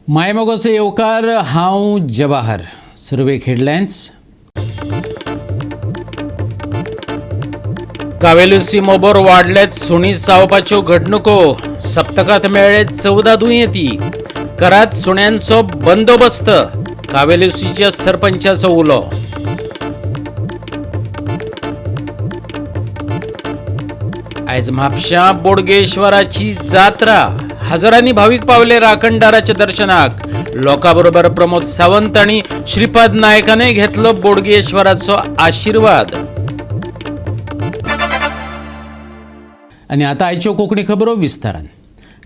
मायमोगाचो येवकार. हांव जवाहर. सुरवेक हेडलायन्स. कावेलुसी मोबोर वाडल्यात सुणी चावपाच्यो घडणुको. सप्तकात मेळ्ळे 14 दुयेंती. करात सुण्यांचो बंदोबस्त, कावेलुसीच्या सरपंचाचो उलो. आयज म्हापशां बोडगेश्वराची जात्रा. हजारांनी भाविक पावले राखणदाराच्या दर्शनाक. लोकांबरोबर प्रमोद सावंत आणि श्रीपाद नायकाने घेतलो बोडगेश्वराचो आशीर्वाद. आनी आतां आयच्यो कोंकणी खबरो विस्तारान.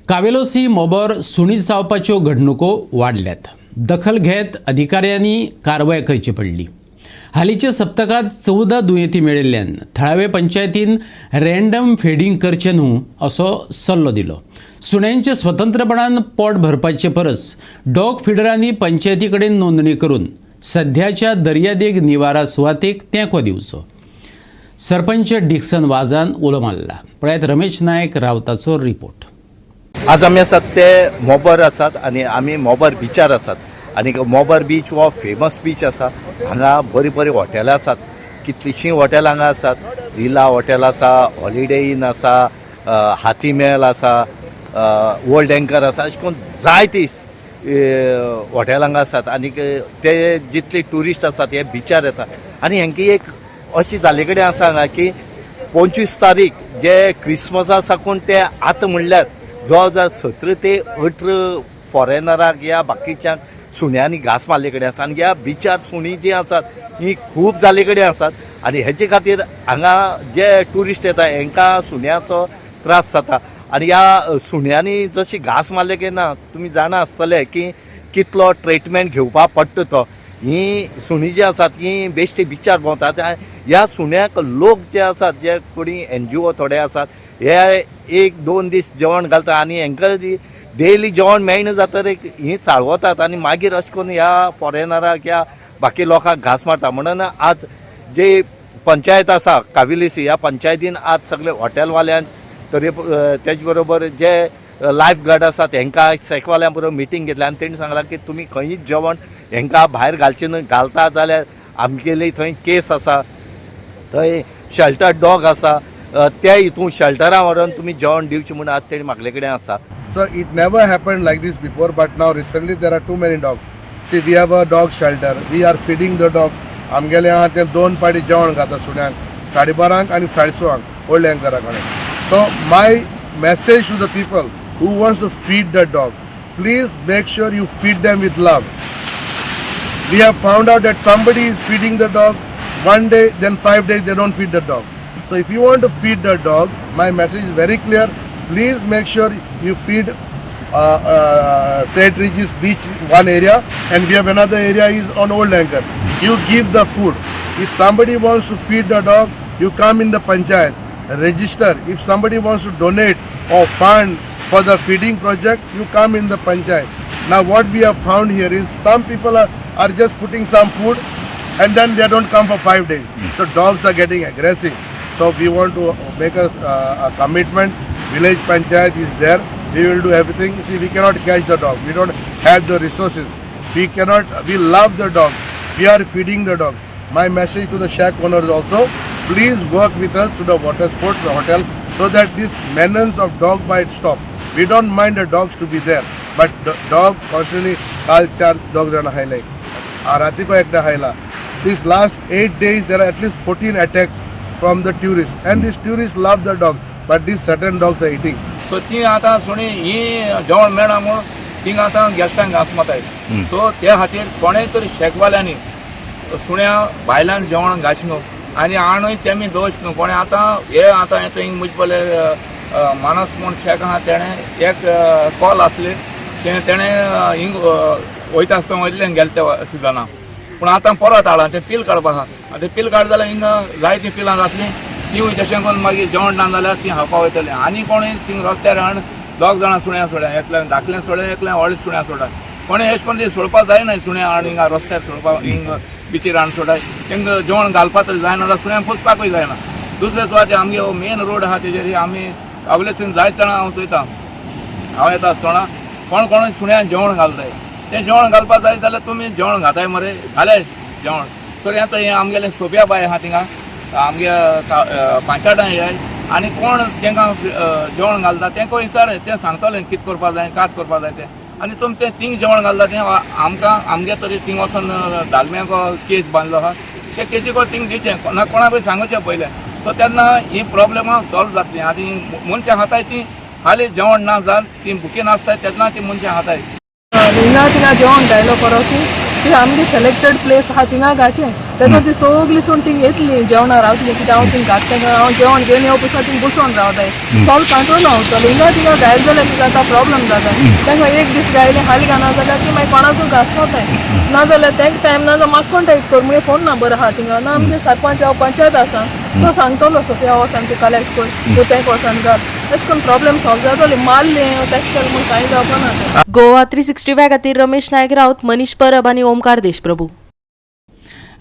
कावेलोसी मोबर सुणी चावपाच्यो घडणुको वाडल्यात. दखल घेत अधिकाऱ्यांनी कारवाय करची पडली. हालींच्या सप्तकात 14 दुयेंती मेळिल्ल्यान थळावे पंचायतीन रँडम फिडिंग करचें न्हू असो सल्लो दिलो. सुण्यांचे स्वतंत्रपणान पोट भरपाचे परस डॉग फिडरांनी पंचायती कडेन नोंदणी करून सध्याच्या दर्यादेग निवारा सुवातेक तेंको दिवचो, सरपंच डिक्सन वाजान उलो मारला. पळयात रमेश नायक रावताचो रिपोर्ट. आज आमी आसात ते मोबर आसात आनी आमी मोबर बिचार आसात आनी मोबर बीच हो फेमस बीच आसा. हांगा बरीं बरीं हॉटेलां आसात. कितलींशीं हॉटेलां हांगा आसात. रिला हॉटेल आसा, हॉलिडे इन आसा, हाती मेल आसा, ओल्ड एंकर आसा, अशें करून जायतीं हॉटेलां हांगा आसात. आनीक ते जितले ट्युरिस्ट आसात हे बिचार येता आनी हेंकां एक अशी जाल्ले कडेन आसा हांगा की 25 तारीख जे क्रिसमसा साकून ते आतां म्हणल्यार जवळ जवळ 17 ते 18 फॉरेनराक या बाकीच्यांक सुण्यांनी घास मारले कडेन आसा. आनी ह्या बिचार सुणी जीं आसात ही खूब जाल्ले कडेन आसात आनी हेजे खातीर हांगा जे ट्युरिस्ट येता हेंकां सुण्याचो त्रास जाता. आनी ह्या सुण्यांनी जशी घास मारले की ना, तुमी जाणा आसतले की कितलो ट्रिटमेंट घेवपाक पडटा. तो ही सुणी जी आसात ही बेश्टी बिचार भोंवतात. ह्या सुण्याक लोक जे आसात, जे कोणी एनजीओ थोडे आसात, हे एक दोन दीस जेवण घालता आनी हेंकां डेली जेवण मेळना जातकीर ही चाळवतात आनी मागीर अशें करून ह्या फॉरेनराक ह्या बाकी लोकांक घास मारता. म्हणून आज जे पंचायत आसा काविलिसी, ह्या पंचायतीन आज सगळे हॉटेलवाल्यांक तरी तेज बरोबर जे लायफ गार्ड आसात हेंकां शेकवाल्यां बरोबर मिटींग घेतल्या आनी तेणी सांगलां की तुमी खंयच जेवण हेंकां भायर घालचें न्हय, घालता जाल्यार आमगेली थंय केस आसा. थंय शेल्टर डॉग आसा, त्या हितून शेल्टरां व्हरोन तुमी जेवण दिवचें म्हूण आज तेणी मागले कडेन आसा. So it never happened like this before, but now recently there are too many dogs. See, we have a dog shelter. We are feeding the dogs. आमगेले आहा ते दोन पाटी जेवण घाता सुण्यांक, 12:30 आनी 6:30 ओल्ड एंकरा कडेन. So my message to the people who wants to feed the dog, please make sure you feed them with love. We have found out that somebody is feeding the dog one day, then 5 days they don't feed the dog. So if you want to feed the dog, my message is very clear. Please make sure you feed St. Regis Beach one area, and we have another area is on Old Anchor. You give the food. If somebody wants to feed the dog, you come in the panchayat, register. If somebody wants to donate or fund for the feeding project, you come in the panchayat. Now what we have found here is some people are just putting some food and then they don't come for 5 days. So dogs are getting aggressive. So we want to make a commitment. Village panchayat is there. We will do everything. See, we cannot catch the dog. We don't have the resources. We cannot. We love the dogs. We are feeding the dogs. My message to the shack owners also: please work with us to the water sports, the hotel, so that this menace of dog bite stop. We don't mind the dogs to be there, but the dog constantly. काल चार dog जाण खायले, रातीको एकटा खायला. This last 8 days there are at least 14 attacks from the tourists, and these tourists love the dog, but these certain dogs are eating. So ती आतां सुणी ही जेवण मेळना म्हूण थिंगा आतां गेस्टांक घांस मारताय. सो ते खातीर कोणेय तरी शेकवाल्यांनी सुण्या भायल्यान जेवण घालचें न्हू आनी आणूय तेमी दोश न्हू कोणें. आतां हे आतां येता हिंग मुजपले मानस म्हूण शेक आहा, तेणें एक कॉल आसली तें तेणें हिंग वयता आसतना वयतल्यान गेले त्या सिजना. पूण आतां परत हाडलां तें पील काडपा आहा. आतां तें पील काडटा जाल्यार हिंगा जायतीं पिलां जातलीं. तिवूय तशें करून मागीर जेवण ना जाल्यार ती खावपा वयतलीं. आनी कोणूय थिंग रस्त्यार हाडून दोग जाणां सुण्या सोडल्या, एकल्यान धाकलें सोडलें, एकल्यान व्हडलें सुण्या सोडल्या. कोणें अशें करून ती सोडपाक जायना. सुण्या हाडून हिंगा रस्त्यार सोडपाक, हिंग बिचीर हाडून सोडाय, तेंकां जेवण घालपाक तरी जायना जाल्यार सुण्यांक पोसपाकूय जायना. दुसरे सुवाते आमगे मेन रोड आहा तेजेर आमी कावलेसून जायत जाणां हांव चोयता, हांव येता आसतना कोण कोण सुण्यांक जेवण घालताय. तें जेवण घालपा जाय जाल्यार तुमी जेवण घाताय मरे, घाले जेवण. तर आतां हें आमगेलें सोबिया बाय आहा थिंगा आमगे पांचाटां हे आनी कोण तांकां जेवण घालता तेंकां विचार, तें सांगतलें कितें करपा जाय, कात करपा जाय तें. आनी तुमी तें थिंग जेवण घालता तें आमकां आमगे तरी थिंग वचोन दालम्याक केस बांदलो आहा, ते केजीक थिंग दिवचें ना कोणाकूय सांगचें पयलें, सो तेन्ना ही प्रॉब्लेमां सॉल्व जातली. आनी मनशां खाताय ती हाली जेवण ना जाल ती भुकेन आसताय तेन्ना ती मनशां खाताय. हिंगा थिंगा जेवण गायलो परस ती आमगे सिलेक्टेड प्लेस आहा थिंगा घाचें, तेन्ना ती सगळी सून थिंग येतली जेवणां रावतली. कित्याक हांव थिंग घात तेंका हांव जेवण घेवन येवप आसा, थिंग बसोन रावताय, सगळें कंट्रोल उरतलो. हिंगा थिंगा गायले जाल्यार कितें जाता, प्रॉब्लम जाता. तेंका एक दीस गायले हाली घालना जाल्यार ती मागीर कोणाकूय घासनताय, ना जाल्यार तेंका टायम ना जाल्यार म्हाका कॉन्टेक्ट कर, मुगे फोन नंबर आहा थिंगा ना आमगे सरपंच हांव पंचायत आसा तो सांगतलो सोफिया वचोन तूं कलेक्ट कर, तूं तेंका वचोन घाल, अशें करून प्रॉब्लम सॉल्व जातली. मारलें तेशें केलें म्हूण कांय जावपा ना तें. गोवा 365 खातीर रमेश नायक राऊत, मनीष परब आनी ओमकार देशप्रभू.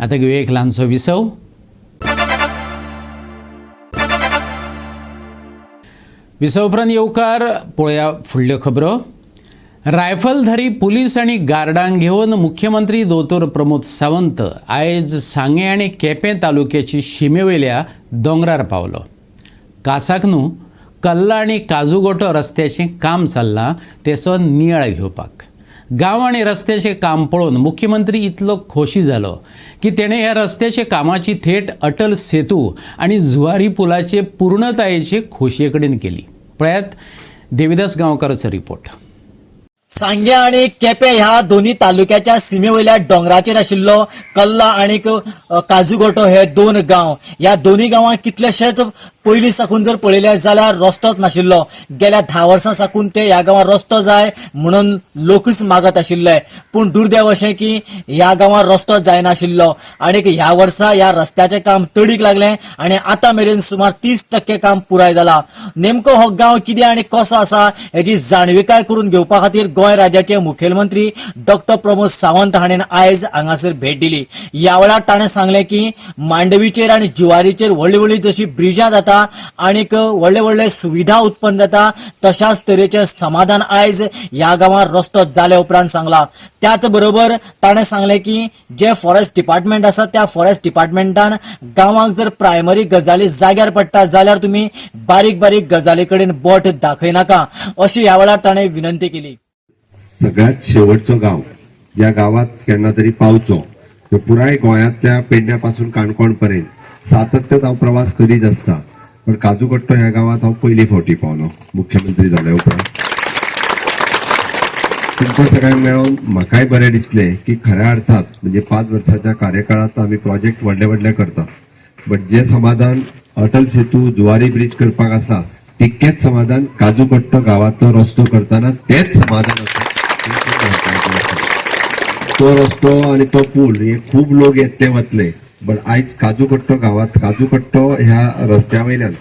आतां घेवया एक ल्हानसो विसव. विसव उपरांत येवकार. पळोवया फुडल्यो खबरो. रायफलधारी पुलीस आनी गार्डांक घेवन मुख्यमंत्री दोतोर प्रमोद सावंत आयज सांगें आनी केपें तालुक्याची शिमे वयल्या दोंगरार पावलो. कासाक न्हू कल्ला आनी काजूगोटो रस्त्याचें काम चल्लां तेचो नियाळ घेवपाक. गांव आनी रस्त्याचें काम पळोवन मुख्यमंत्री इतलो खोशी जालो की तेणें ह्या रस्त्याच्या कामाची थेट अटल सेतू आनी जुवारी पुलाचे पूर्णतायेची खोशये कडेन केली. पळयात देविदास गांवकाराचो रिपोर्ट. सांगे आनी केपें ह्या दोनी तालुक्याच्या सिमे वयल्या दोंगराचेर आशिल्लो कल्ला आनी काजूगोटो हे दोन गांव. ह्या दोनी गांवांत कितलेशेच पयलीं साकून जर पळयले जाल्यार रस्तोच नाशिल्लो. गेल्या 10 वर्सां साकून ते ह्या गांवांत रस्तो जाय म्हणून लोकूच मागत आशिल्ले, पूण दुर्दैव अशें की ह्या गांवांत रस्तो जायनाशिल्लो. आनी ह्या वर्सा ह्या रस्त्याचें काम तडीक लागलें आनी आतां मेरेन सुमार 30% काम पुराय जालां. नेमको हो गांव कितें आनी कसो आसा हेजी जाणविकाय करून घेवपा खातीर गोंय राज्याचे मुखेलमंत्री डॉक्टर प्रमोद सावंत हाणें आयज हांगासर भेट दिली. ह्या वेळार ताणें सांगलें की मांडवीचेर आनी जुवारीचेर व्हडली व्हडली जशी ब्रिजां जाता आनीक व्हडले व्हडले सुविधा उत्पन्न जाता तशाच तरेचें समाधान आयज ह्या गांवांत रस्तो जाल्या उपरांत सांगला. त्याच बरोबर ताणें सांगलें की जे फॉरेस्ट डिपार्टमेंट आसा त्या फॉरेस्ट डिपार्टमेंटान गांवांक जर प्रायमरी गजाली जाग्यार पडटा जाल्यार तुमी बारीक बारीक गजाली कडेन बोट दाखयनाका अशी ह्या वेळार ताणें विनंती केली. सगळ्यात शेवटचो गांव ज्या गावात केन्ना तरी पावचो, तो पुराय गोंयांतल्या पेडण्या पासून काणकोण पर्यंत सातत्यान हांव प्रवास करीत आसता, पण काजूकट्टो ह्या गांवात हांव पयली फावटी पावलो मुख्यमंत्री जाल्या उपरांत. तुमकां सगळ्यांक मेळोन म्हाकाय बरें दिसलें की खऱ्या अर्थात म्हणजे 5 वर्साच्या कार्यकाळात आमी प्रोजेक्ट व्हडले व्हडले करता, बट जे समाधान अटल सेतू जुवारी ब्रिज करपाक आसा तितकेंच समाधान काजूकट्टो गांवांतलो रस्तो करतना तेच समाधान आसा. हें खूब म्हत्वाचें आसा. तो रस्तो आनी तो पूल हे खूब लोक येतले वतले, बट आयज काजूकट्टो गांवांत काजूकट्टो ह्या रस्त्या वयल्यान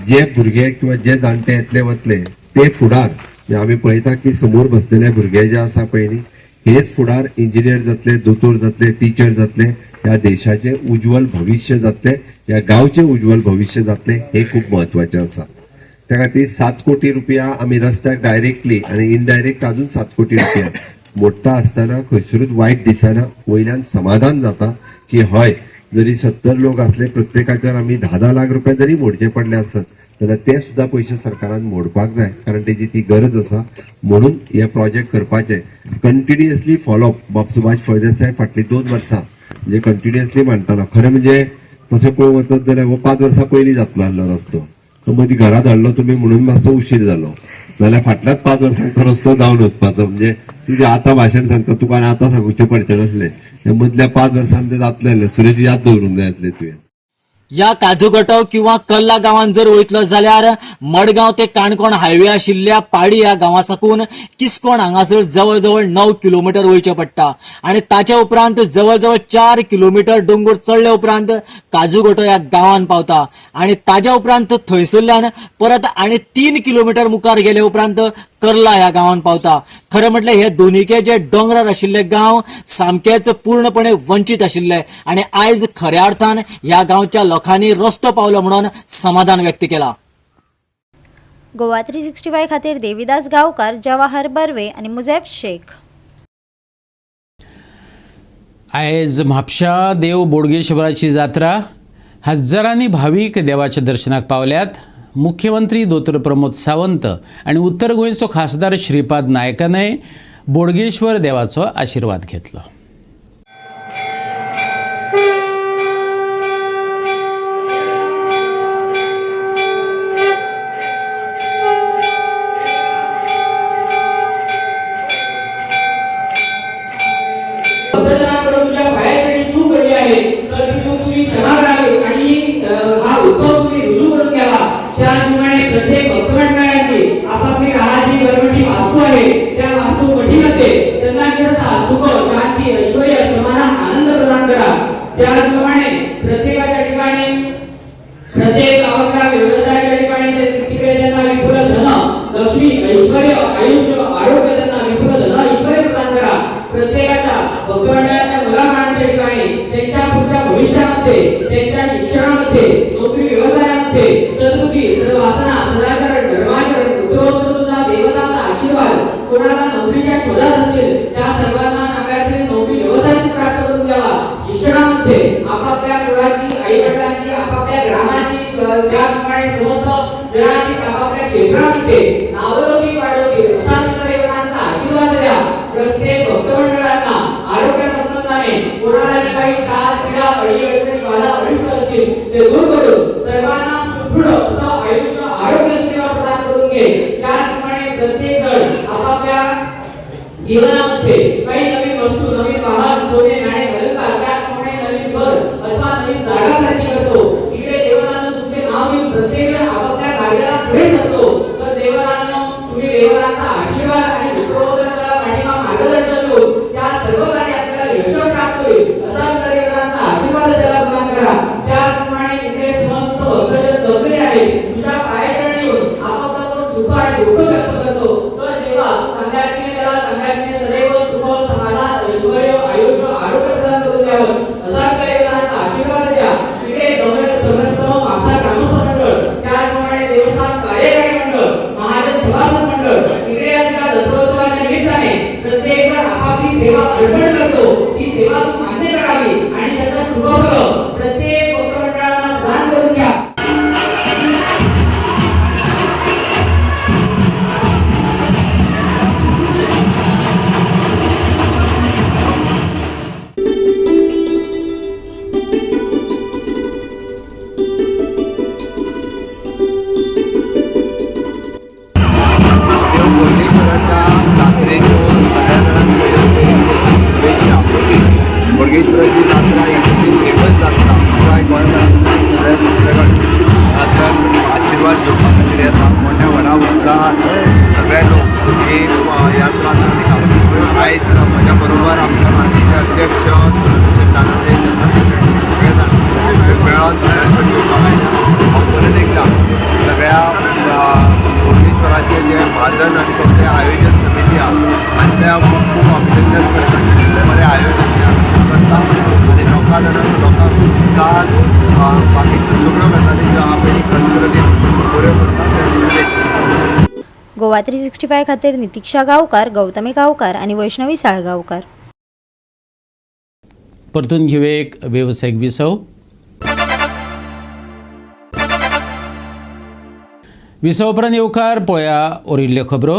जे भुरगे किंवा जे जाणटे येतले वतले ते फुडार आमी पळयता की समोर बसलेले भुरगे जे आसा पळय न्ही, हेच फुडार इंजिनियर जातले, दोतोर जातले, टिचर जातले, ह्या देशाचें उज्ज्वल भविश्य जातलें, ह्या गांवचें उज्ज्वल भविश्य जातलें. हें खूब म्हत्वाचें आसा. त्या खातीर 7 कोटी रुपया आमी रस्त्याक डायरेक्टली आनी इनडायरेक्ट अजून 7 कोटी रुपया मोडटा आसतना खंयसरूच वायट दिसना, वयल्यान समाधान जाता की हय जरी 70 लोक आसले प्रत्येकाच्यान आमी 10-10 लाख रुपया जरी मोडचे पडले आसत जाल्यार ते सुद्दां पयशे सरकारान मोडपाक जाय, कारण तेजी ती गरज आसा. म्हणून हे प्रोजेक्ट करपाचे कंटिन्युअसली फॉलोअप बाब सुभाष फळदेसाय फाटलीं 2 वर्सां म्हणजे कंटिन्युअसली मांडटालो. खरें म्हणजे तशें पळोवंक वचत जाल्यार हो 5 वर्सां पयलीं जातलो आसलो रस्तो, तो मदीं घरा धाडलो तुमी म्हणून मातसो उशीर जालो, नाल्यार फाटल्याच 5 वर्सांक तो रस्तो जावन वचपाचो. म्हणजे तुजें आतां भाशण सांगता तुका आनी आतां सांगुचें पडचें नासलें, त्या मदल्या 5 वर्सांत तें जातलें आसलें. सुरेश याद दवरूंक जाय आसलें तुवें. या काजूगटो किंवा कल्ला गांवांत जर वयतलो जाल्यार मडगांव ते काणकोण हायवे आशिल्ल्या पाडी ह्या गांवा साकून किसकोण हांगासर जवळ जवळ 9 किलोमिटर वयचें पडटा आनी ताच्या उपरांत जवळ जवळ 4 किलोमिटर दोंगर चडल्या उपरांत काजूगोटो ह्या गांवांत पावता आनी ताच्या उपरांत थंयसरल्यान परत आनी 3 किलोमिटर मुखार गेले उपरांत कर्ला ह्या गांवांत पावता. खरें म्हटल्यार हे दोनीके जे दोंगरार आशिल्ले गांव सामकेच पूर्णपणे वंचीत आशिल्ले आनी आयज खऱ्या अर्थान ह्या गांवच्या लोकांनी रस्तो पावलो म्हणून समाधान व्यक्त केला. गोवा 365 खातीर देविदास गांवकार, जवाहर बर्वे आनी मुझेफ शेख. आयज म्हापशा देव बोडगेश्वराची जात्रा. हजारांनी भावीक देवाच्या दर्शनाक पावल्यात. मुख्यमंत्री दोतोर प्रमोद सावंत आनी उत्तर गोंयचो खासदार श्रीपाद नायकानय बोडगेश्वर देवाचो आशिर्वाद घेतलो. बोडगेश्वराची जात्रा ही फेमस जात्रा पुराय गोंयभरांतल्यान सगळे भक्तगण हांगासर आशिर्वाद घेवपा खातीर येता. मोठ्या व्हडा उत्साहान सगळे लोक ही यात्रा चलयता. आयज म्हज्या बरोबर आमच्या पार्टीचे अध्यक्ष तानंदे सगळे जाण मेळोन दर्शन घेवपाक आयला. हांव परत एकदा सगळ्या बोडगेश्वराचें जें वादन आनी तेंचें आयोजन समिती आहा तांचें हांव खूब खूब अभिनंदन करता. बरें आयोजन करता आनी लोकां लोकांक उत्साहान बाकीच्यो सगळ्यो गजाली ज्यो आहा पळय कल्चरली बऱ्यो करता. गोवा 365 खातीर नितिक्षा गांवकार, गौतमी गांवकार आनी वैष्णवी साळगांवकार. परतून घेवया एक वेवसायीक विसव. विसव उपरांत येवकार पळया उरिल्ल्यो खबरो.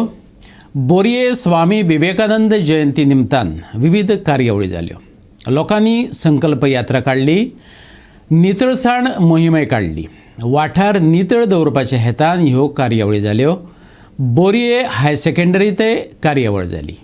बोरये स्वामी विवेकानंद जयंती निमतान विविध कार्यावळी जाल्यो. लोकांनी संकल्प यात्रा काडली, नितळसाण मोहिमय काडली. वाठार नितळ दवरपाच्या हेतान ह्यो कार्यावळी जाल्यो. बोरये हायर सेकंडरी ते कार्यावळ जाली.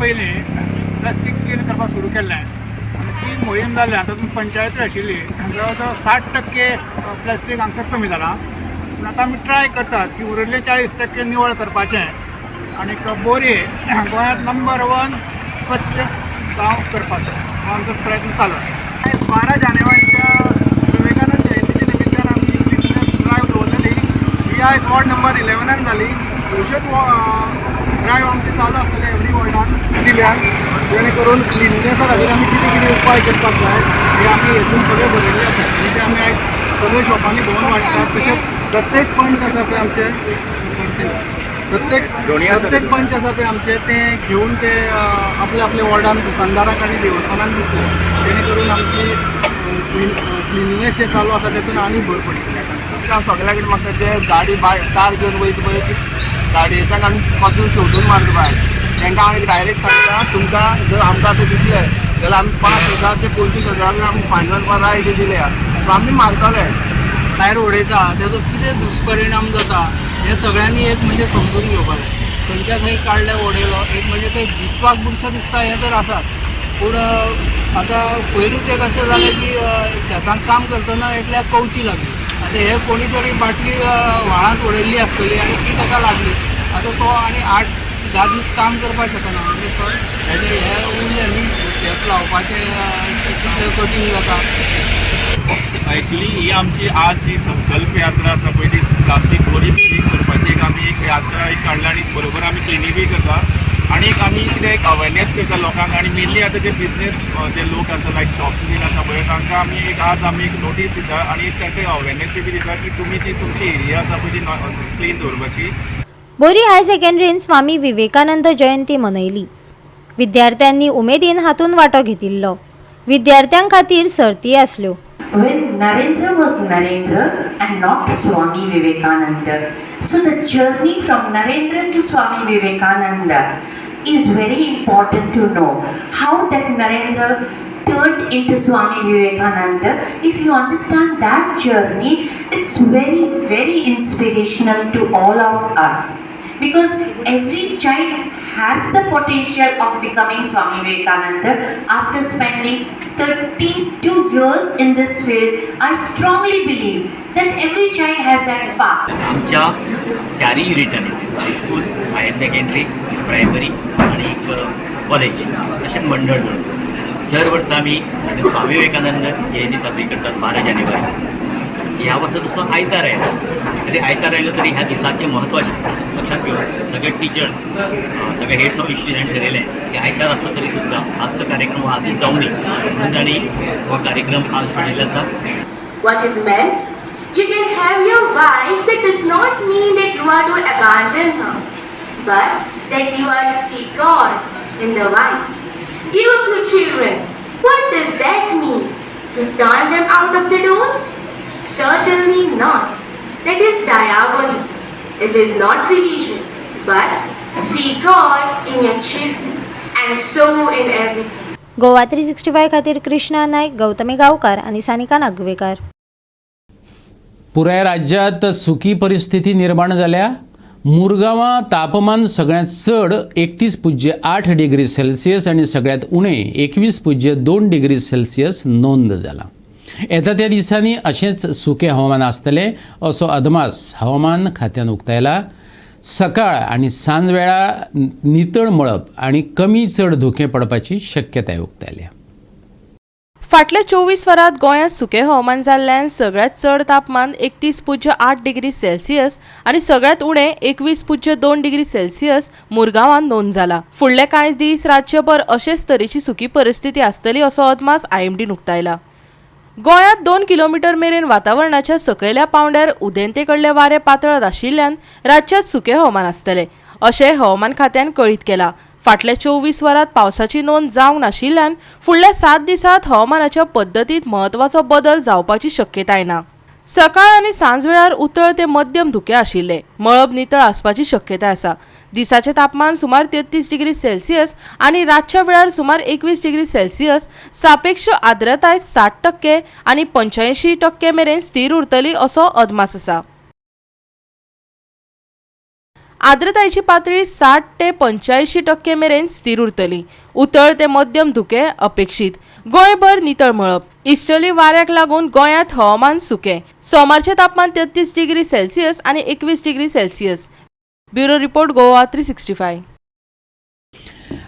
पयलीं प्लास्टीक क्लीन करपाक सुरू केल्लें आनी ती मोहीम जाल्या तातूंत पंचायतूय आशिल्ली, जवळ जवळ 60% प्लास्टीक हांगसर कमी जालां. पूण आतां आमी ट्राय करतात की उरिल्लें 40% निवळ करपाचें. आनी बोरये गोंयांत नंबर वन स्वच्छ गांव करपाचो हो आमचो प्रयत्न चालू आसा. 12 जानेवारीच्या विवेकानंद जयंतीच्या निमित्तान आमी क्लिननेस ड्रायव्ह दवरलेली. ही आयज वॉर्ड नंबर 11 जाली. अश्योच ड्रायव्ह आमची चालू आसतली एवरी वॉर्डान दिल्यान, जेणे करून क्लिननेसा खातीर आमी कितें कितें उपाय करपाक जाय हे आमी हेतून सगळें बरयल्लें आसा आनी ते आमी आयज सगळे शॉपांनी भोंवन वांट्टात. तशेंच प्रत्येक पंच आसा पळय आमचे, प्रत्येक पंच आसा पळय आमचे, ते घेवन ते आपल्या आपल्या वॉर्डान दुकानदारांक आनी देवस्थानांक दितले, जेणे करून आमची क्लिनिनेस जें चालू आसा तेतून आनी भर पडटली. सगळ्या कडेन म्हाका जे गाडी कार घेवन वयता पळय ती गाडयेच्यान आमी कचरो शेंवटून मारता भायर. तांकां हांव एक डायरेक्ट सांगता, तुमकां जर आमकां आतां दिसलें जाल्यार आमी 5,000 ते 25,000 आमी फायन मारपा रायट दिल्या, सो आमी मारतले. भायर उडयता तेजो कितें दुश्परिणाम जाता हें सगळ्यांनी एक म्हणजे समजून घेवपाक जाय. खंयच्या खंय काडले उडयलो एक म्हणजे ते दिसपाक बुरशें दिसता हें तर आसात, पूण आतां पयरूच एक अशें जालें की शेतांत काम करतना एकल्याक कवची लागली. आतां हे कोणी तरी बाटली व्हाळांत उडयल्ली आसतली आनी ती ताका लागली. आतां तो आनी 8-10 दीस काम करपाक शकना, म्हणजे हेजें हें उरलें न्ही, शेत लावपाचें कितलें कठीण जाता. एक्चुली ही आमची आज जी संकल्प यात्रा आसा पळय ती प्लास्टीक बोरी क्लीन करपाची एक आमी एक यात्रा एक काडल्या आनी बरोबर आमी क्लिनी बी करता आनी एक आमी कितें एक अवेरनेस करता लोकांक. आनी मेनली आतां जे बिजनेस जे लोक आसा लायक शॉप्स बीन आसा पळय तांकां आमी एक आज आमी एक नोटीस दिता आनी एक तांकां अवेरनेसूय बी दिता की तुमी जी तुमची एरिया आसा पळय ती क्लीन दवरपाची. बोरी हायर सेकंडरीन स्वामी विवेकानंद जयंती मनयली. विद्यार्थ्यांनी उमेदीन हातून वांटो घेतिल्लो. विद्यार्थ्यां खातीर सर्ती आसल्यो. When Narendra was Narendra and not Swami Vivekananda. So the journey from Narendra to Swami Vivekananda is very important to know. How that Narendra turned into Swami Vivekananda. If you understand that journey, it's very, very inspirational to all of us. Because every child has the potential of becoming Swami Vivekananda. After spending 32 years in this field, I strongly believe that every child has that spark. आमच्या चारय युनिटांनी high school, higher secondary, primary आनी एक college तशेंच मंडळ म्हणून दर वर्सा आमी स्वामी विवेकानंद जयंती साजरी करतात 12 जानेवारी. ह्या वर्सा तसो आयतार आयलो तरी आयतार आयलो तरी ह्या दिसाचें म्हत्व लक्षांत घेवन सगळे टिचर्स, सगळे हेड्स ऑफ इन्स्टिट्यूशन ठरयलें की आयतार आसलो तरी सुद्दां आजचो कार्यक्रम आजूच जावं न्ही म्हणून तांणी हो कार्यक्रम आज ठरयल्लो आसा. What is meant? You can have your wife, that does not mean that you are to abandon her, but that you are to see God in the wife. Give up your children. What does that mean? To turn them out of the doors? Certainly not. That is diabolism. It is not religion, but see God in your children and so in everything. Goa 365 खातीर कृष्णा नायक, गौतमी गांवकार आनी सानिका नागवेकार. पुराय राज्यांत सुकी परिस्थिती निर्माण जाल्या. मुरगांवां तापमान सगळ्यांत चड 31.8 डिग्री सेल्सियस आनी सगळ्यांत उणें 21.2 डिग्री सेल्सियस नोंद जाला. येता त्या दिसांनी अशेंच सुकें हवामान आसतलें असो अदमास हवामान खात्यान उक्तायला. सकाळ आनी सांजवेळा नितळ मळब आनी कमी चड धुकें पडपाची शक्यताय उक्तायल्या. फाटल्या 24 वरांत गोंयांत सुकें हवामान जाल्ल्यान सगळ्यांत चड तापमान 31.8 डिग्री सेल्सियस आनी सगळ्यांत उणें 21.2 डिग्री सेल्सियस मुरगांवांत नोंद जाला. फुडले कांय दीस राज्यभर अशेच तरेची सुकी परिस्थिती आसतली असो अदमास आयएमडीन उक्तायला. गोंयांत 2 किलोमिटर मेरेन वातावरणाच्या सकयल्या पांवड्यार उदेंते कडले वारें पातळत आशिल्ल्यान राज्यांत सुकें हवामान आसतलें अशें हवामान खात्यान कळीत केलां. फाटल्या 24 वरांत पावसाची नोंद जावंक नाशिल्ल्यान फुडल्या 7 दिसांत हवामानाच्या पद्दतींत म्हत्वाचो बदल जावपाची शक्यताय ना. सकाळ आनी सांजवेळार उतळ ते मध्यम धुकें आशिल्लें. मळब नितळ आसपाची शक्यताय आसा. दिसाचें तापमान सुमार 33 डिग्री सेल्सियस आनी रातच्या वेळार सुमार 21 डिग्री सेल्सियस, सापेक्ष आर्द्रताय 60% आनी 85% मेरेन स्थिर उरतली असो अदमास आसा. आर्द्रतायेची पातळी 60 ते 85% मेरेन स्थिर उरतली. उतळ ते मध्यम धुकें अपेक्षीत. गोंयभर नितळ मळब. इस्टर्ली वाऱ्याक लागून गोंयांत हवामान सुकें. सोमारचें तापमान 33 डिग्री सेल्सियस आनी 21 degree Celsius. Bureau report, Goa 365.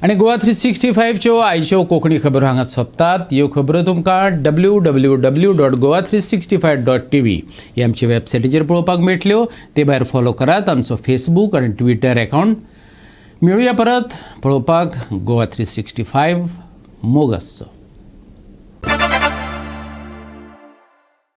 आनी गोवा 365च्यो आयच्यो कोंकणी खबरो हांगा सोंपतात. ह्यो खबरो तुमकां www.goa365.tv ही आमच्या वेबसायटीचेर पळोवपाक मेळटल्यो. ते भायर फॉलो करात आमचो फेसबूक आनी ट्विटर अकावंट. मेळुया परत. पळोवपाक गोवा 365. मोग आसचो.